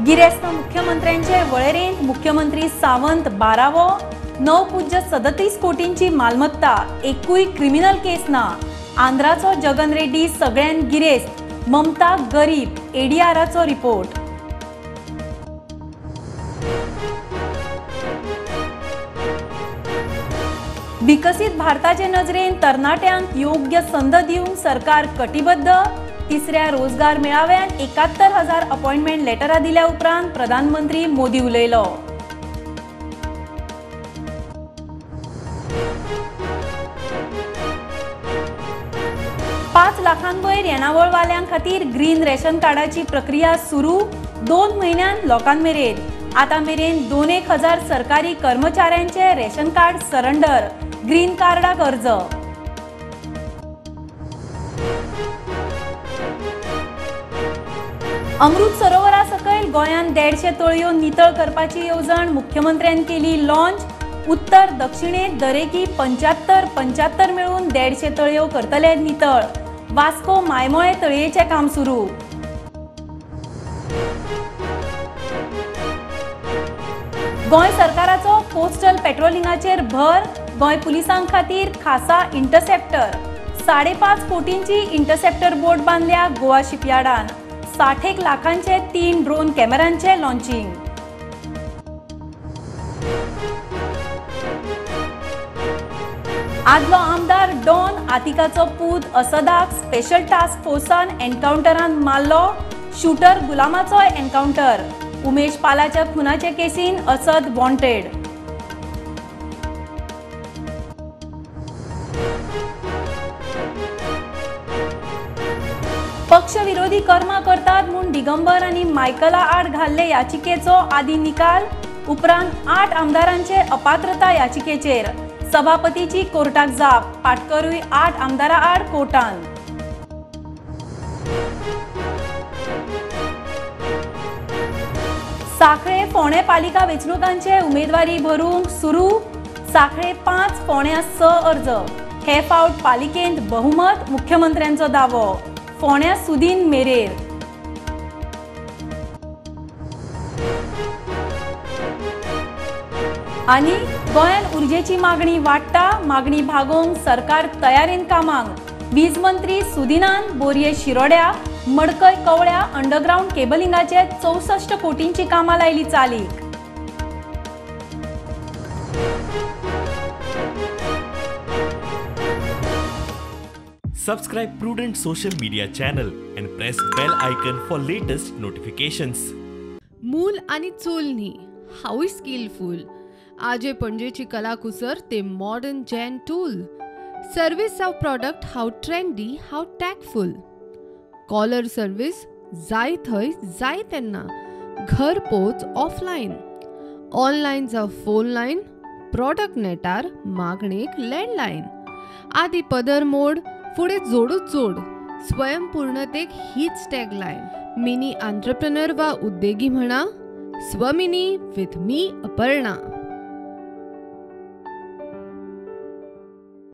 गिरेस्त मुख्यमंत्र्यांचे वळेरेंत मुख्यमंत्री सावंत 12वो, 9.37 कोटींची मालमत्ता, एकूय क्रिमिनल केस ना। आंध्राचो जगन रेड्डी सगळ्यान गिरेस्त, ममता गरीब, एडीआराचो रिपोर्ट। विकसित भारताचे नजरेन तरणाट्यांक योग्य संद दिवंक सरकार कटिबद्ध। तिसऱ्या रोजगार मेळाव्यान 71,000 अपॉइंटमेंट लेटरां दिल्या उपरांत प्रधानमंत्री मोदी उलयलो। पाच लाखांवयर येणावळवाल्यां खातीर ग्रीन रेशन कार्डाची प्रक्रिया सुरू, 2 म्हयन्यान लोकां मेरेन। आतां मेरेन 2,000 सरकारी कर्मचाऱ्यांचे रेशन कार्ड सरंडर, ग्रीन कार्डाक अर्ज। अमृत सरोवरा सकयल गोंयांत 150 तळयो नितळ करपाची येवजण मुख्यमंत्र्यान केली लॉन्च। उत्तर दक्षिणेत दरेकी 75-75 मेळून 150 तळयो करतले नितळ। वास्को मायमोळे तळयेचें काम सुरू। गोंय सरकाराचो कोस्टल पेट्रोलिंगाचेर भर, गोंय पुलिसां खातीर खासा इंटरसेप्टर। 5.5 कोटींची इंटरसेप्टर बोट बांदल्या गोवा शिपयार्डान। 60 लाखांचे 3 ड्रोन कॅमेरांचे लॉन्चिंग। आदलो आमदार डॉन आतिकाचो पूत असदाक स्पेशल टास्क फोर्सान एन्काउंटरान मारलो। शूटर गुलामाचोय एन्काउंटर। उमेश पालाच्या खुनाचे केसीन असद वॉन्टेड। पक्षविरोधी कर्मा करतात म्हूण दिगंबर आनी मायकला आड घाल्ले याचिकेचो आदी निकाल। उपरांत 8 आमदारांचे अपात्रता याचिकेचेर सभापतीची कोर्टाक जाप। पाटकरूय 8 आमदारां आड कोर्टान। साखळे फोंडें पालिका वेंचणुकांचे उमेदवारी भरूंक सुरू। साखळे 5, फोंड्यां 6 अर्ज। हे फावट पालिकेंत बहुमत, मुख्यमंत्र्यांचो दावो। फोंड्यां सुदीन मेरेर। आनी गोंयांत उर्जेची मागणी वाडटा, मागणी भागोवंक सरकार तयारेन कामाक। वीज मंत्री सुदिनान बोरये शिरोड्या, मडकय कवळ्या अंडरग्राउंड केबलिंगाचे 64 कोटींची कामां लायली चालीक। Subscribe Prudent social media channel and press bell icon for latest notifications. मूल आणि चूल न्ही, हांवूय स्किलफूल। आजे पणजेची कलाकुसर ते मॉडर्न जॅन टूल। सर्वीस जावं प्रॉडक्ट हांव ट्रेंडी, हांव टॅकफूल। कॉलर सर्वीस जाय थंय जाय तेन्ना, घर पोच ऑफलायन। ऑनलायन जावं फोन लायन, प्रॉडक्ट नेटार मागणेक लँडलायन। आदी पदर मोड, फुडें जोडूच जोड, स्वयंपूर्णतेक हीच टॅगलायन। मिनी आंत्रप्रनर वा उद्देगी म्हणा, स्वमिनी विथ मी अपर्णा।